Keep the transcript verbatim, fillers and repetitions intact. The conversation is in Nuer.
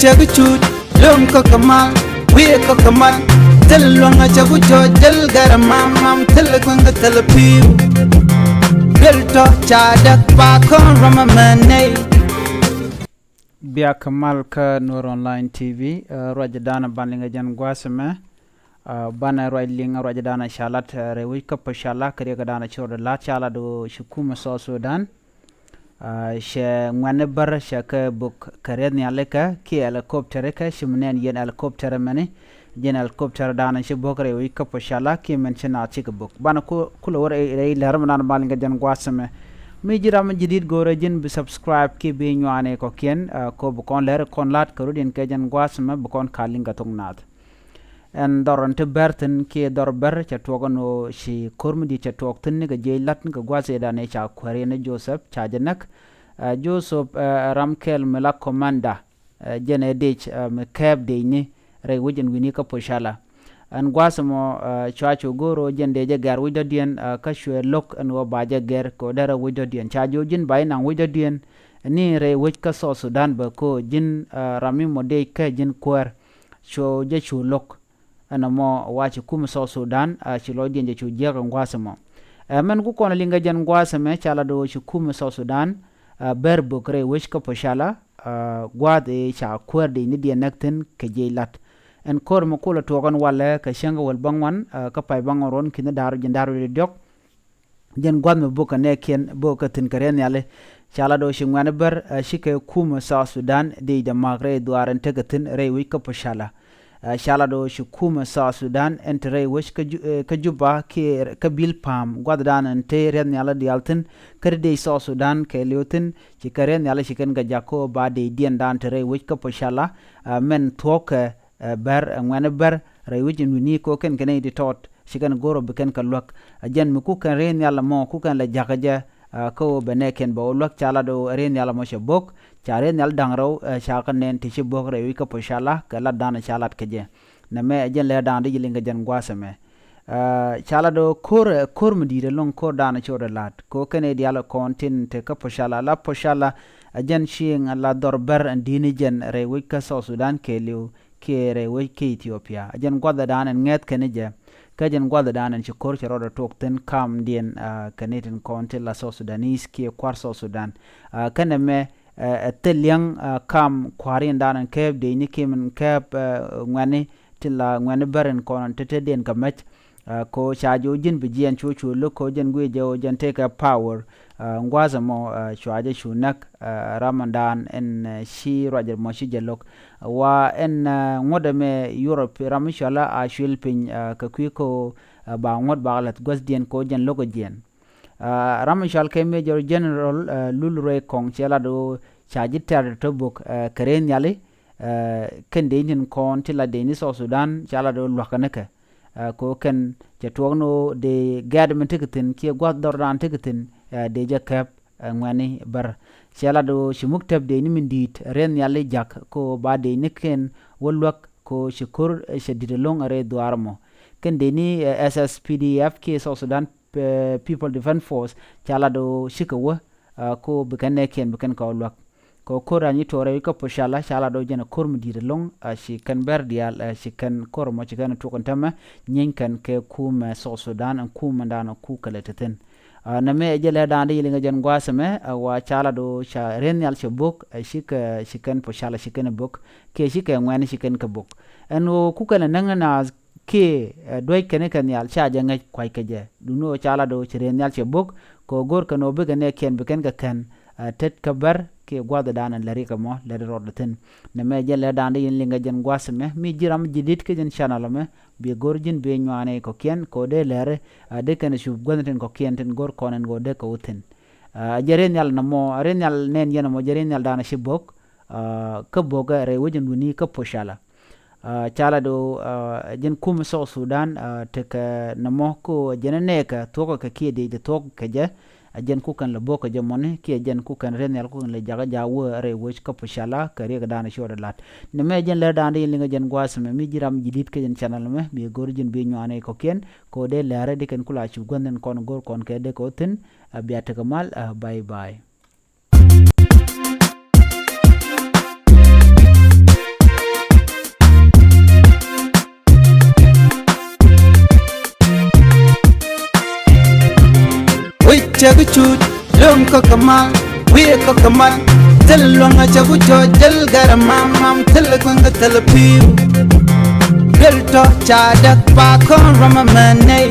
Cɛ bi cut lom kä kɛ mal, wiɛ kä kɛ mal. Thil luäŋ a cɛ ku cɔc, thil gɛr a mam mam, thil kueŋ kä thil piu. Thil tɔ ca däk pa kɔn ram a mɛ nɛy. Bia kɛ mal kä Nuer Online T V, eh, ruac danɔ ban liŋ a jɛn gua̱a̱th mɛ. Eh, banɛ ruac liŋ a ruac danɔ ca lat, eh, rɛy wec kä Pocala, kɛ riɛk danɔ ci rɔ lat ca lat do ci kumɛ South Sudan. Ah, cɛ ŋuɛ̈ni bär cɛ kɛ bök kɛ rieth nhiali kɛ kiɛ helicopter kɛ ci mi nɛn yɛn helicopter mɛni. Jɛn helicopter danɔ ci bök rɛy wec kä Pocala kiɛ mɛn ci naath cikɛ bök. Banɛ ku, kulɛ wä rɛy, rɛy lɛr mi nan mal kɛ jɛn gua̱a̱th mɛ. Mi ji̱ ram mi ji̱ di̱t go̱o̱rɛ ji̱n bi subscribe kiɛ bi nyuani kɔ̱kiɛn, ah, ko bi kɔn lɛr kɔn la̱t kɛ rut in kɛ jɛn gua̱a̱th mɛ bi kɔn kal liŋ kɛ thok naath. Ɛn dhɔr in ti bɛr thi̱n kiɛ dhɔr bɛr cɛ tuɔk ɛn ɣöö ci ko̱r mi di̱i̱t cɛ tuɔk thi̱n nikɛ jiɛc la̱t nikɛ gua̱a̱th ëëdan ëë ca kuäär yɛn ɛ Joseph ca jɛ näk. Ɛ, Joseph, ɛ, ram kɛl mi la commander, ɛ, jɛn ɛ dec, ɛ, mi kɛɛp decni rɛy wec ɛn wi̱ni kä Pocala. Ɛn gua̱a̱th ɛmɔ, ɛ, cua cu go̱o̱r ɣöö jɛn dee jɛ gɛ̈r wec dɔ̱diɛn, ɛ, kä cuɛ lo̱k ɛn ɣöö ba jɛ gɛ̈r kɛ ɣöö derɛ wec dɔ̱diɛn ca jiök ji̱n ba inaŋ wec dɔ̱diɛn ni rɛy wec kä South Sudan bä ko̱ ji̱n, ɛ, ram mi mɔ dec kä ji̱n kuäär. Cu jɛ cu lo̱k. Ɛn ɛmɔ wa ci kumɛ South Sudan, a, ci lɔcdiɛn jɛ cu jiäk ɛn gua̱a̱th ɛmɔ. Ɛ, mɛn ku kɔn liŋ kɛ jɛn gua̱a̱th ɛmɛ ca lat ɣöö ci kumɛ South Sudan, a, bɛr bök rɛy wec kä Pocala, a, gua̱a̱th ëë ca kuäär dec ni diɛn näk thi̱n kɛ jiɛc la̱t. Ɛn ko̱r ɛmɛ kulɛ tuɔɔk ɛn walɛ kɛ cäŋ kɛ wäl bäŋuan, a, kä pay bäŋuan ruɔ̱n ki̱ni da̱r ji̱n da̱r wi̱cdɛ diɔ̱k. Jɛn gua̱th mi bok kɛ nɛɛkiɛn bok kɛ thi̱n kɛ rɛy nhiali. Ca lat ɣöö ci ŋuɛ̈ni bär, ɛ, cikɛ kumɛ South Sudan dec dɛ ma̱a̱k rɛy dhuaar ɛn tekɛ thi̱n rɛy wec kä Pocala. Ɛ, ca lat ɣöö ci kumɛ South Sudan ɛn te rɛy wec kä Ju-, ɛ, kä Juba kiɛ kä Bilpam gua̱thdan ɛn te rɛy nhiali diaal thi̱n. Kä ti dec South Sudan kɛɛliw thi̱n ci kɛ rɛy nhiali ci kɛn kɛ jak kä ɣöö ba decdiɛn dan te rɛy wec kä Pocala, ɛ, mɛn thuɔ̱kɛ ɛ, bär, ɛ, ŋuɛ̈ni bär rɛy wec in wi̱ni kɛ ɣöö kɛn kɛ nɛy ti tɔt ci kɛn go̱r ɔ bi kɛn kɛ luäk. Ɛ, jɛn mi kuk kɛn rɛy nhial ɛmɔ kuk kɛn lɛ jakä jɛ, ɛ, kä ɣöö bɛ nɛɛkiɛn bɛ ɣöö luäk ca lat ɣöö rɛy nhial ɛmɔ cɛ bo̱k, ca rɛy nhial da̱ŋ rɛw, ɛ, ca kɛ nɛn ti ci bo̱k rɛy wec kä Pocala kɛ lat danɔ ca lat kɛ jɛ. Nɛmɛ ɛ jɛn lɛ da̱a̱n di ji̱ liŋ kɛ jɛn gua̱a̱th ɛmɛ. Ɛ, ca lat ɣöö ko̱r, ɛ, ko̱r mi di̱i̱t ɛlɔ̱ŋ ko̱r danɔ ci rɔ lat kɛ ɣöö kɛn i̱ diaal kɔn tin te kä Pocala la Pocala, ɛ, jɛn cieŋ la dhɔr bär ɛn di̱i̱ni jɛn rɛy wec kä South Sudan kɛɛliw kiɛ rɛy wec kä Ethiopia. Ɛ jɛn gua̱thdan ɛn ŋɛ̈th kɛn jɛ. Kä jɛn gua̱thdan ɛn ci ko̱r cɛ rɔɔdɛ tuɔk thi̱n kamdiɛn, a, kɛn i̱ tin kɔn ti la South Sudanese kiɛ kua̱r South Sudan. A, kɛn ɛmɛ, ɛ, ɛ thil liɛŋ, a, kam kua̱r in dan ɛn kɛɛp dec ni kiɛ min kɛɛp, ɛ, ŋuɛ̈ni ti la ŋuɛ̈ni bär in kɔn ɛn tetediɛn kɛ mɛc. Ɛ, ko ca ji̱ wä ji̱n bi jiɛn cu cu lo̱k ko jɛn guic jɛ wä jɛn tekɛ power. Ɛ, ŋua̱th ɛmɔ, ɛ, cua jɛ cu näk, ɛ, ram ɛn daan ɛn, ɛ, ci ruac ɛmɔ ci jɛ lo̱k. Wa ɛn, ɛ, ŋuɔ̱t ɛmɛ Europe ram mi cɔal a cuil piny, ɛ, kɛ kui̱ ko, ɛ, ba ŋuɔ̱t ba kɛ la̱th gua̱thdiɛn ko jɛn lo̱k ɛ jiɛn. Ɛ, ram mi cɔal kɛ Major General, ɛ, Lul Ruai Kɔŋ cɛ lat ɣöö ca ji̱ tɛ̈r tɔ̱ bök, ɛ, kɛ rɛy nhiali, ɛ, kɛn dec tin kɔn ti la dec ni South Sudan ca lat ɣöö lua̱k kɛn kɛ. Ɛ, ko kɛn cɛ tuɔɔk ni ɣöö dee gɛ̈t min tekɛ thi̱n kiɛ gua̱th dhɔrdan tekɛ thi̱n, ɛ, dee jɛ kɛp, ɛ, ŋuɛ̈ni bär. Cɛ lat ɣöö ci muk tɛp dec ni min di̱i̱t rɛy nhiali jak ko ba dec ni kɛn wä luäk ko ci ko̱r, ɛ, cɛ di̱t ɛlɔ̱ŋ rɛy dhuaar ɛmɔ. Kɛn dec ni, ɛ, S S P D F kiɛ South Sudan, ɛ, People Defense Force ca lat ɣöö cikɛ wä, ɛ, ko bi kɛn nɛɛkiɛn bi kɛn kɛ wä luäk. Kɛ ko̱r an yi tuɔɔk rɛy wec kä Pocala ca lat ɣöö jɛn ɛ ko̱r mi di̱i̱t ɛlɔ̱ŋ, a, ci kɛn bɛr diaal, a, ci kɛn ko̱r ɛmɔ ci kɛn tuɔk ɛn täämɛ nyieny kɛn kɛ kumɛ South Sudan ɛn kumɛ dan ɛ ku kɛ lɛ te thi̱n. A, nɛmɛ ɛ jɛ lɛ dan di yi liŋ ɛ jɛn gua̱a̱th ɛmɛ, a, wa ca lat ɣöö ca rɛy nhial cɛ bök, a, ci kɛ, ci kɛn Pocala ci kɛn ɛ bök kiɛ ci kɛ ŋuɛ̈ni ci kɛn kɛ bök. Ɛn ɣöö ku kɛn ɛ näŋ naath kiɛ, ɛ, duäc kɛn kɛ nhial ca jɛ ŋäc kua̱ckɛ jɛ. Duundɛ ɣöö ca lat ɣöö ci rɛy nhial cɛ bök kɛ ɣöö go̱o̱r kɛn ɣöö bikɛ nɛɛkiɛn bi kɛn kɛ kɛn, ɛ, tet kä bär kiɛ gua̱thdan ɛn lɛ riɛk ɛmɔ lɛ di rɔɔdɛ thi̱n. Nɛmɛ jɛn lɛ da̱a̱n di yɛn liŋ kɛ jɛn gua̱a̱th ɛmɛ mi ji̱ ram ji̱ di̱t kä jɛn channel ɛmɛ bi go̱o̱r ji̱n bi nyuaani kɔ̱kiɛn kɛ ɣöö dee lɛri, ɛ, dee kɛn cup gua̱thni tin kɔ̱kiɛn tin go̱o̱r kɔn ɛn ɣöö dee kɛ wä thi̱n. Ɛ, jɛ rɛy nhial nɔmɔ, rɛy nhial nɛn yɛn ɛmɔ jɛ rɛy nhial da̱a̱n ci bök, ɛ, kä bök ɛ rɛy wec ɛn wi̱ni kä Pocala. Ɛ, ca lat ɣöö, ɛ, jɛn kumɛ South Sudan, ɛ, tekɛ nɔmɔ ko jɛn ɛ nɛɛkɛ thuɔ̱kɛ kɛ kiɛ dec dee thuɔ̱k kɛ jɛ. Ɛ jɛn ku kɛn lɛ bok kɛ jɛ mɔni kiɛ jɛn ku kɛn rɛy nhial ku kɛn lɛ jakä jaak wä rɛy wec kä Pocala kɛ riɛk dan ci rɔɔdɛ lat. Nɛmɛ jɛn lɛ da̱a̱n di yɛn liŋ kɛ jɛn gua̱a̱th ɛmɛ mi ji̱ ram ji̱ di̱t kä jɛn channel ɛmɛ mi go̱o̱r ji̱n bi nyuaani kɔ̱kiɛn kɛ ɣöö dee lɛri di kɛn ku la cup gua̱thni kɔn go̱o̱r kɔn kɛ dee kɛ wä thi̱n. Ɛ, bia tekɛ mal, ɛ, bye bye. Cɛ bi cuc lo̱ŋ kä kɛ mal, wi̱i̱ kä kɛ mal. Thil luäŋä cɛ bi cuc, thil gɛrɛ mam mam, thil kueŋ kä thil pi̱i̱u. Thil tɔ̱ ca däk pa kɔn rɔmɛ mɛ nɛy.